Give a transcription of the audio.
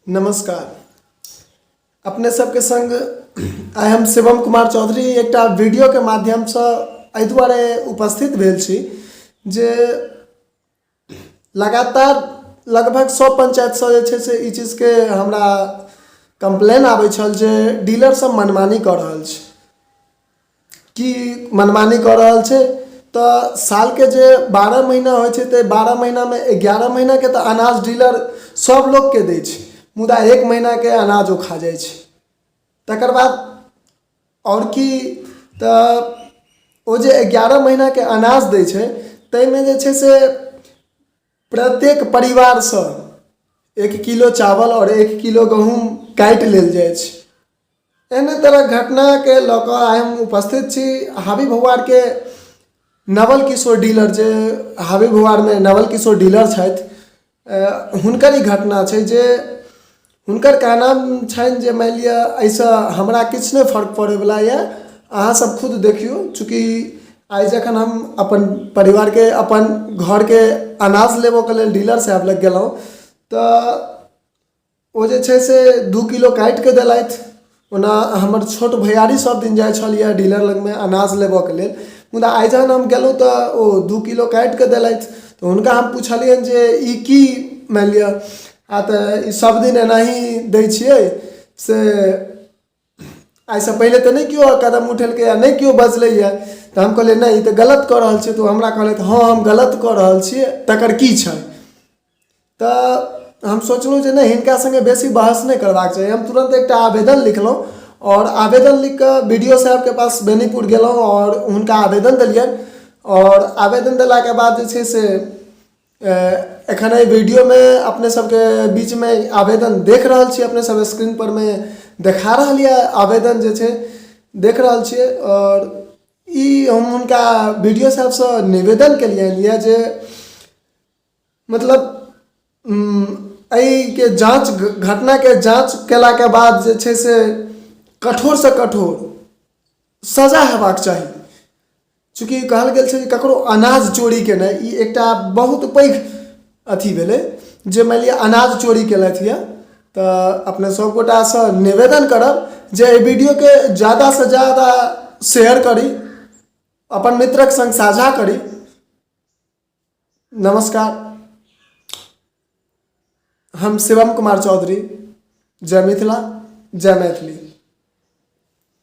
नमस्कार। अपने सबके संग आइ हम शिवम कुमार चौधरी एकटा वीडियोके माध्यमसँ एहि दुआरे उपस्थित भेल छी जे लगातार लगभग सब पंचायतसँ जे छै से ई चीजके हमरा कम्प्लेन आबै छल जे डीलर सब मनमानी कऽ रहल छै। की मनमानी कऽ रहल छै तऽ सालके जे 12 महीना होइ छै, तऽ 12 महीनामे 11 महीनाके तऽ अनाज डीलर सब लोकके दै छै, मुदा 1 महीनाके अनाज ओ खा जाइ छै। तकर बाद आओर की, तऽ ओ जे 11 महीनाके अनाज दै छै, ताहिमे जे छै से प्रत्येक परिवारसँ 1 किलो चावल आओर 1 किलो गहूँम काटि लेल जाइ छै। एहने तरहक घटनाके लऽ कऽ आइ हम उपस्थित छी हाबी भौआरके नवल किशोर डीलर, जे हाबी भौआरमे नवल किशोर डीलर छथि, हुनकर ई घटना छै जे हुनकर कहनाम छनि जे मानि लिअ एहिसँ हमरा किछु नहि फर्क पड़ैवला यऽ, अहाँसभ खुद देखियौ। चूँकि आइ जखन हम अपन परिवारके, अपन घरके अनाज लेबऽके लेल डीलर साहेब लग गेलहुँ, तऽ ओ जे छै से 2 किलो काटिके देलथि। ओना हमर छोट भैयारी सब दिन जाइ छल यऽ डीलर लगमे अनाज लेबऽके लेल, मुदा आइ जहन हम गेलहुँ तऽ ओ 2 किलो काटिके देलथि। तऽ हुनका हम पुछलियनि जे ई की मानि लिअ आ तऽ ई सब दिन एनाही दै छियै, से आइसँ पहिले तऽ नहि केओ कदम उठेलकै आ नहि केओ बजलैए? तऽ हम कहलियै, नहि, ई तऽ गलत कऽ रहल छियै। तऽ ओ हमरा कहलथि, हँ, हम गलत कऽ रहल छियै, तकर की छै? तऽ हम सोचलहुँ जे नहि, हिनका सङ्गे बेसी बहस नहि करबाक चाही। हम तुरन्त एकटा आवेदन लिखलहुँ आओर आवेदन लिख कऽ बी डी ओ साहेबके पास बेनीपुर गेलहुँ आओर हुनका आवेदन देलियनि। आओर आवेदन देलाके बाद जे छै से एखन एहि वीडियोमे अपने सबके बीचमे आवेदन देख रहल छी। अपने सब स्क्रीन पर मे देखा रहल यऽ, आवेदन जे छै देख रहल छियै। आओर ई हम हुनका बी डी ओ साहेबसँ निवेदन केलियनि यऽ जे मतलब एहिके जाँच, घटनाके जाँच केलाके बाद जे छै से कठोरसँ कठोर सजा हेबाक चाही। चूँकि कहल गेल छै जे ककरो अनाज चोरी केनाइ ई एकटा बहुत पैघ अथी भेलै, जे मानि लिअ अनाज चोरी केलथि यऽ। तऽ अपने सब गोटासँ निवेदन करब जे एहि वीडियोके ज्यादासँ ज्यादा शेयर करी, अपन मित्रक सङ्ग साझा करी। नमस्कार, हम शिवम कुमार चौधरी। जय मिथिला, जय मैथिली।